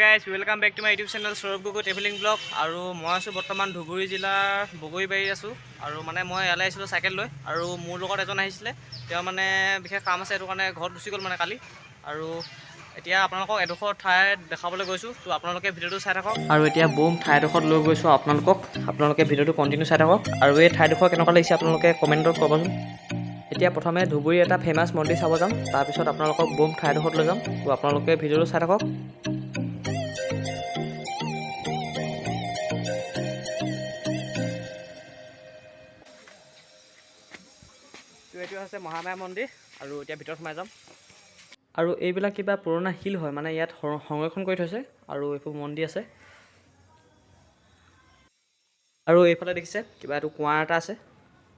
Guys, welcome back to my YouTube channel Sourav Gogoi travelling blog. আৰু মই আছোঁ বৰ্তমান ধুবুৰী জিলাৰ বগৰীবাৰীত আছোঁ। আৰু মানে মই ইয়ালৈ আহিছিলোঁ চাইকেল লৈ আৰু মোৰ লগত এজন আহিছিলে। তেওঁ মানে বিশেষ কাম আছে, সেইটো কাৰণে ঘৰত গুচি গ'ল মানে কালি। আৰু এতিয়া আপোনালোকক এডোখৰ ঠাই দেখাবলৈ গৈছোঁ, তো আপোনালোকে ভিডিঅ'টো চাই থাকক। আৰু এতিয়া বম ঠাইডোখৰত লৈ গৈছোঁ আপোনালোকক। আপোনালোকে ভিডিঅ'টো কণ্টিনিউ চাই থাকক আৰু এই ঠাইডোখৰ কেনেকুৱা লাগিছে আপোনালোকে কমেণ্টত ক'বচোন। এতিয়া প্ৰথমে ধুবুৰীৰ এটা ফেমাছ মন্দিৰ চাব যাম, তাৰপিছত আপোনালোকক বম ঠাইডোখৰত লৈ যাম। তো আপোনালোকে ভিডিঅ'টো চাই থাকক। তো এইটো হৈছে মহামায়া মন্দিৰ আৰু এতিয়া ভিতৰত সোমাই যাম। আৰু এইবিলাক কিবা পুৰণা শিল হয়, মানে ইয়াত সংৰক্ষণ কৰি থৈছে। আৰু এইবোৰ মন্দিৰ আছে। আৰু এইফালে দেখিছে কিবা এইটো কুঁৱা এটা আছে।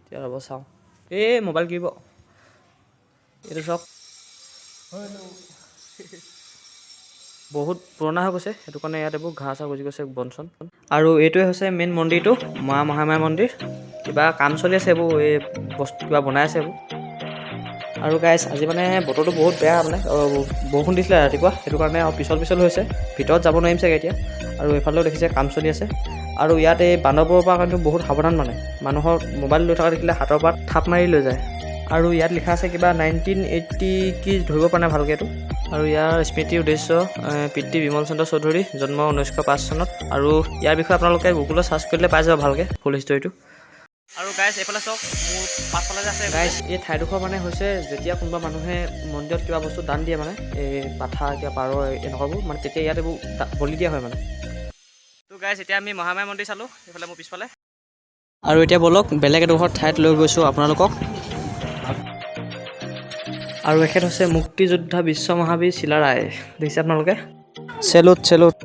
এতিয়া ৰ'ব চাওঁ, এই মোবাইল কিব এইটো চাওক, বহুত পুৰণা হৈ গৈছে, সেইটো কাৰণে ইয়াত এইবোৰ ঘাঁহ চাহ গজি গৈছে, বন চন। আৰু এইটোৱে হৈছে মেইন মন্দিৰটো, মা মহামায়া মন্দিৰ। কিবা কাম চলি আছে, এইবোৰ এই বস্তু কিবা বনাই আছে এইবোৰ। আৰু গাইছ, আজি মানে বতৰটো বহুত বেয়া, মানে বৰষুণ দিছিলে ৰাতিপুৱা, সেইটো কাৰণে আৰু পিছল পিছল হৈছে, ভিতৰত যাব নোৱাৰিম চাগে এতিয়া। আৰু এইফালেও দেখিছে কাম চলি আছে। আৰু ইয়াত এই বান্দৰবোৰৰ পৰা কিন্তু বহুত সাৱধান, মানে মানুহৰ মোবাইল লৈ থকা দেখিলে হাতৰ পৰা থাপ মাৰি লৈ যায়। আৰু ইয়াত লিখা আছে কিবা 1980 কি, ধৰিব পৰা নাই ভালকৈ এইটো। আৰু ইয়াৰ স্মৃতিৰ উদ্দেশ্য পিতৃ বিমল চন্দ্ৰ চৌধুৰী, জন্ম 1905 চনত। আৰু ইয়াৰ বিষয়ে আপোনালোকে গুগলত চাৰ্চ কৰিলে পাই যাব ভালকৈ ফুল হিষ্টৰীটো। আৰু গাইছ, এইফালে চাওক, মোৰ পাছফালে যে আছে গাইছ, এই ঠাইডোখৰ মানে হৈছে যেতিয়া কোনোবা মানুহে মন্দিৰত কিবা বস্তু দান দিয়ে, মানে এই পাঠা কিবা পাৰ এনেকুৱাবোৰ, মানে তেতিয়া ইয়াত এইবোৰ বলি দিয়া হয় মানে। তো গাইছ, এতিয়া আমি মহামায়া মন্দিৰ চালোঁ, এইফালে মোৰ পিছফালে। আৰু এতিয়া ব'লক, বেলেগ এডোখৰ ঠাইত লৈ গৈছোঁ আপোনালোকক। আৰু এখেত হৈছে মুক্তিযোদ্ধা বিশ্ব মহাবীৰ চিলাৰায়, দেখিছে আপোনালোকে। Salute salute.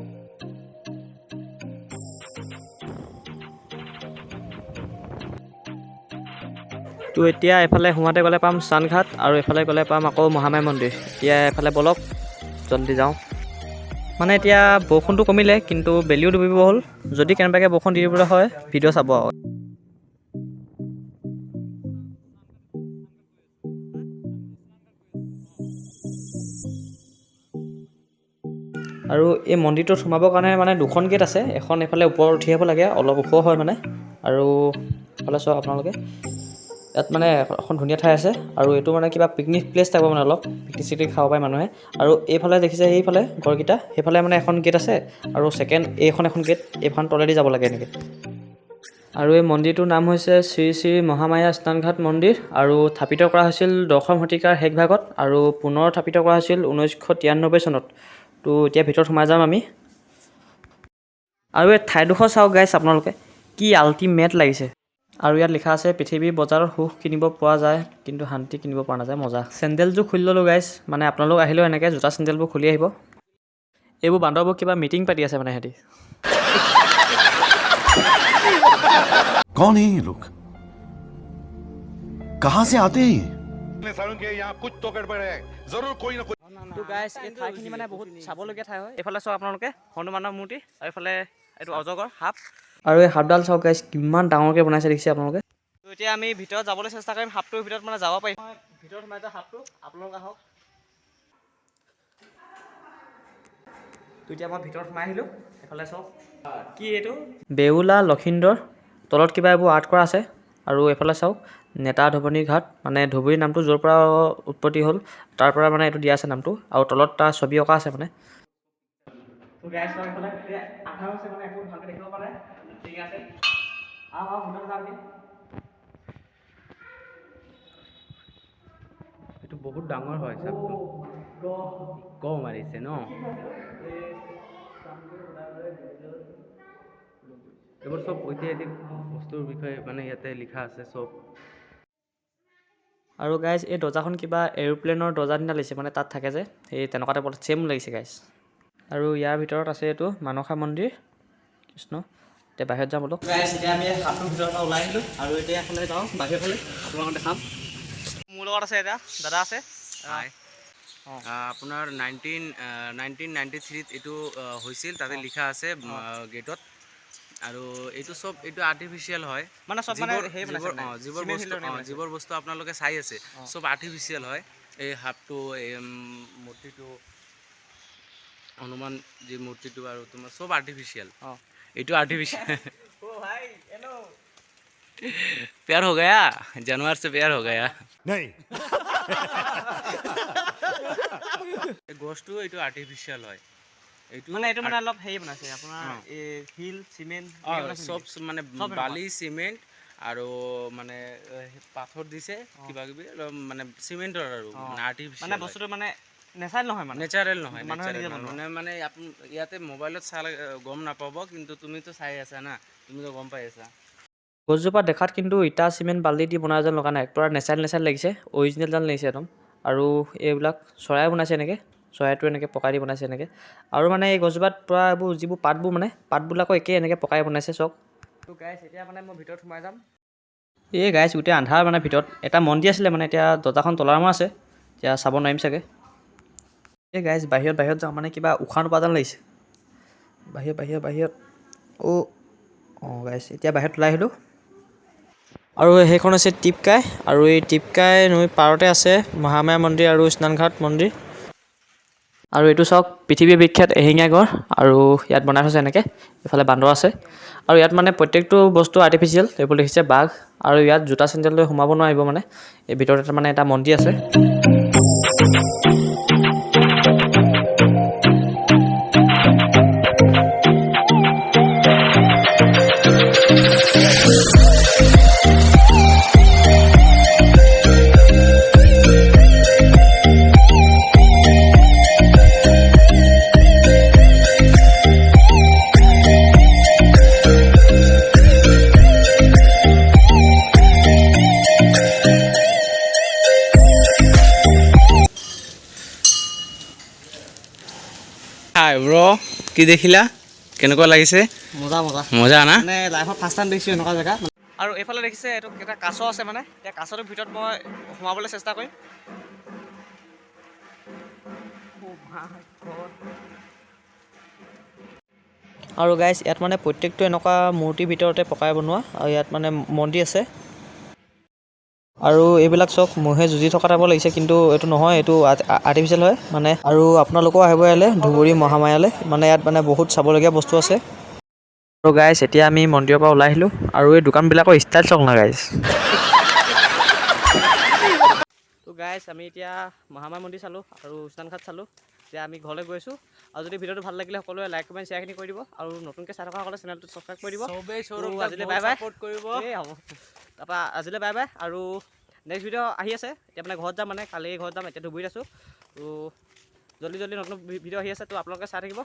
তো এতিয়া এফালে সোমাতে গ'লে পাম চানঘাট আৰু এফালে গ'লে পাম আকৌ মহামায়া মন্দিৰ। এতিয়া এফালে ব'লক, জল্দি যাওঁ। মানে এতিয়া বৰষুণটো কমিলে, কিন্তু বেলিও ডুবিব হ'ল। যদি কেনেবাকৈ বৰষুণ দি দিবলৈ হয়, ভিডিঅ' চাব আৰু। আৰু এই মন্দিৰটোত সোমাবৰ কাৰণে মানে দুখন গেট আছে, এখন এইফালে ওপৰত উঠি আহিব লাগে, অলপ ওখ হয় মানে। আৰু এইফালে চাওক আপোনালোকে, ইয়াত মানে এখন ধুনীয়া ঠাই আছে। আৰু এইটো মানে কিবা পিকনিক প্লেচ টাইপৰ, মানে অলপ পিকনিক চিকনিক খাব পাৰে মানুহে। আৰু এইফালে দেখিছে সেইফালে ঘৰকেইটা, সেইফালে মানে এখন গেট আছে আৰু ছেকেণ্ড এইখন এখন গেট, এইখন তলেদি যাব লাগে এনেকৈ। আৰু এই মন্দিৰটোৰ নাম হৈছে শ্ৰী শ্ৰী মহামায়া স্নানঘাট মন্দিৰ। আৰু স্থাপিত কৰা হৈছিল দশম শতিকাৰ শেষ ভাগত আৰু পুনৰ স্থাপিত কৰা হৈছিল 1993 চনত। তো এতিয়া ভিতৰত সোমাই যাম আমি। আৰু এই ঠাইডোখৰ চাওক গাইছ আপোনালোকে, কি আল্টিমেট লাগিছে। আৰু ইয়াত লিখা আছে, পৃথিৱীৰ বজাৰত সুখ কিনিব পোৱা যায় কিন্তু শান্তি কিনিব পৰা নাযায়। মজা। চেণ্ডেলযোৰ খুলি ল'লোঁ গাইছ, মানে আপোনালোক আহিলেও এনেকৈ জোতা চেণ্ডেলবোৰ খুলি আহিব। এইবোৰ বান্দৰবোৰ কিবা মিটিং পাতি আছে মানে সিহঁতি। कौन है ये लोग, कहां से आते हैं ये? यहाँ कुछ तो गड़बड़ है, जरूर कोई ना कोई। তো গাইছ, এই ঠাইখিনি মানে বহুত চাবলগীয়া ঠাই হয়। এইফালে চাওক আপোনালোকে হনুমানৰ মূৰ্তি আৰু এইফালে এইটো অজগৰ সাপ। আৰু এই সাপডাল চাওক গাইছ, কিমান ডাঙৰকৈ বনাইছে, দেখিছে আপোনালোকে। তো এতিয়া আমি ভিতৰত যাবলৈ চেষ্টা কৰিম, সাপটোৰ ভিতৰত মানে যাব পাৰিম। মই ভিতৰত সোমাই যাওঁ সাপটো, আপোনালোক আহক। তো এতিয়া মই ভিতৰত সোমাই আহিলোঁ। এইফালে চাওক, কি এইটো বেউলা লখিন্দৰ, তলত কিবা এইবোৰ আৰ্ট কৰা আছে। আৰু এইফালে চাওক নেতা ধুবুনী ঘাট, মানে ধুবুৰী নামটো য'ৰ পৰা উৎপত্তি হ'ল তাৰ পৰা মানে এইটো দিয়া আছে নামটো। আৰু তলত তাৰ ছবি অঁকা আছে মানে। তো গাইছ, চাওক এইফালে এতিয়া আন্ধাৰ হৈছে, মানে একো ভালকৈ দেখিব পৰা নাই। ঠিক আছে, আহক আহক, ভিতৰত যাওঁ নেকি। এইটো বহুত ডাঙৰ হয় সাপটো, ক মাৰিছে ন। এইবোৰ চব ঐতিহাসিক বস্তুৰ বিষয়ে মানে ইয়াতে লিখা আছে চব। আৰু গাইজ, এই দৰ্জাখন কিবা এৰোপ্লেনৰ দৰ্জা নিচিনা লাগিছে, মানে তাত থাকে যে সেই তেনেকুৱা টাইপত ছেম লাগিছে গাইজ। আৰু ইয়াৰ ভিতৰত আছে এইটো মানসা মন্দিৰ, কৃষ্ণ। এতিয়া বাহিৰত যাম অলপ। গাইজ, এতিয়া আমি সাপটোৰ ভিতৰৰ পৰা ওলাই আহিলোঁ আৰু এতিয়া এফালে যাওঁ বাহিৰৰ ফালে, আপোনালোকক দেখাম। মোৰ লগত আছে এতিয়া দাদা আছে। হাই। আপোনাৰ 1993ত এইটো হৈছিল, তাতে লিখা আছে গেটত। আৰু এইটো চব এইটো আৰ্টিফিচিয়েল হয়। মানে চব মানে যিবোৰ সেই বনাইছে যিবোৰ মানে, যিবোৰ চিমেণ্ট বস্তু শিলেৰে বনাইছে। যিবোৰ বস্তু আপোনালোকে চাই আছে চব আৰ্টিফিচিয়েল হয়। এই সাপটো, এই মূৰ্তিটো। হনুমান যি মূৰ্তিটো আৰু তোমাৰ চব আৰ্টিফিচিয়েল। এইটো আৰ্টিফিচিয়েল। प्यार हो गया, जानवर से प्यार हो गया। नहीं। এই গছটো এইটো আৰ্টিফিচিয়েল হয় এইটো। মানে এইটো মানে অলপ হেৰি বনাইছে আপোনাৰ, এই শিল, চিমেণ্ট? অঁ, চব মানে চব এনেকুৱা? বালি, চিমেণ্ট আৰু মানে পাথৰ দিছে, কিবা কিবি অলপ মানে চিমেণ্টৰ আৰু মানে মানে আৰ্টিফিচিয়েল। বস্তুটো মানে নেচাৰেল নহয় মানে? নেচাৰেল নহয়। মানুহে নেচাৰেল নিজে বনোৱা। মানে মানে ইয়াতে মোবাইলত চালে গম নাপাব, কিন্তু তুমিতো চাই আছা না, তুমিতো গম পাই আছা। গছজোপা দেখাত কিন্তু ইটা, চিমেণ্ট, বালি দি বনোৱা যেন লগা নাই, পূৰা নেচাৰেল নেচাৰেল লাগিছে, অৰিজিনেল যেন লাগিছে একদম। আৰু এইবিলাক চৰাই বনাইছে এনেকৈ, চৰাইটো এনেকৈ পকাই দি বনাইছে এনেকৈ। আৰু মানে এই গছজোপাত পূৰা এইবোৰ যিবোৰ পাতবোৰ, মানে পাতবিলাকো একেই এনেকৈ পকাই বনাইছে চব। তো গাইছ, এতিয়া মানে মই ভিতৰত সোমাই যাম। এই গাইছ, গোটেই আন্ধাৰ। মানে ভিতৰত এটা মন্দিৰ আছিলে, মানে এতিয়া দৰ্জাখন তলা মৰা আছে, এতিয়া চাব নোৱাৰিম চাগে। এই গাইছ, বাহিৰত বাহিৰত যাওঁ, মানে কিবা উশাহ নোপোৱা যেন লাগিছে। বাহিৰত বাহিৰত বাহিৰত। অ' অঁ গাইছ, এতিয়া বাহিৰত ওলাই আহিলোঁ। আৰু সেইখন হৈছে টিপকাই আৰু এই টিপকাই নৈৰ পাৰতে আছে মহামায়া মন্দিৰ আৰু স্নানঘাট মন্দিৰ। আৰু এইটো চাওক, পৃথিৱী বিখ্যাত এশিঙীয়া গঁড়। আৰু ইয়াত বনাই থৈছে এনেকৈ, এইফালে বান্দৰ আছে। আৰু ইয়াত মানে প্ৰত্যেকটো বস্তু আৰ্টিফিচিয়েল। এইবোৰ দেখিছে বাঘ। আৰু ইয়াত জোতা চেণ্ডেল লৈ সোমাব নোৱাৰিব। মানে এই ভিতৰত এটা মানে এটা মন্দিৰ আছে। হাই ব্ৰ, কি দেখিলা? কেনেকুৱা লাগিছে? মজা মজা। মজা না? মানে লাইফত ফাৰ্ষ্ট টাইম দেখিছোঁ এনেকুৱা জেগা। আৰু এইফালে দেখিছে, এইটো এটা কাছ আছে। মানে এতিয়া কাছটোৰ ভিতৰত মই সোমাবলৈ চেষ্টা কৰিম। Oh my God. আৰু গাইজ, ইয়াত মানে প্ৰত্যেকটো এনেকুৱা মূৰ্তিৰ ভিতৰতে পকাই বনোৱা আৰু ইয়াত মানে মন্দিৰ আছে। আৰু এইবিলাক চব মহে যুঁজি থকা টাইপৰ লাগিছে, কিন্তু এইটো নহয়, এইটো আৰ্টিফিচিয়েল হয় মানে। আৰু আপোনালোকেও আহিব ইয়ালৈ, ধুবুৰী মহামায়ালৈ। মানে ইয়াত মানে বহুত চাবলগীয়া বস্তু আছে। আৰু গাইজ, এতিয়া আমি মন্দিৰৰ পৰা ওলাই আহিলোঁ। আৰু এই দোকানবিলাকৰ ষ্টাইল চাওক না গাইজ। তো গাইজ, আমি এতিয়া মহামায়া মন্দিৰ চালোঁ আৰু স্নানঘাট চালোঁ। এতিয়া আমি ঘৰলৈ গৈছোঁ। আৰু যদি ভিডিঅ'টো ভাল লাগিলে সকলোৱে লাইক, কমেণ্ট, শ্বেয়াৰখিনি কৰি দিব আৰু নতুনকৈ চাই থকাসকলে চেনেলটো ছাবস্ক্ৰাইব কৰি দিব। চবেই সৌৰভ তো আজিলৈ বাই বাই। ছাপোৰ্ট কৰিব। এই হ'ব, তাৰপৰা আজিলৈ বাই বাই আৰু নেক্সট ভিডিঅ' আহি আছে। এতিয়া মানে ঘৰত যাম, মানে কালি ঘৰত যাম, এতিয়া ধুবুৰীত আছোঁ। তো জল্দি জল্দি নতুন ভিডিঅ' আহি আছে, তো আপোনালোকে চাই থাকিব।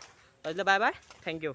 আজিলৈ বাই বাই, thank U.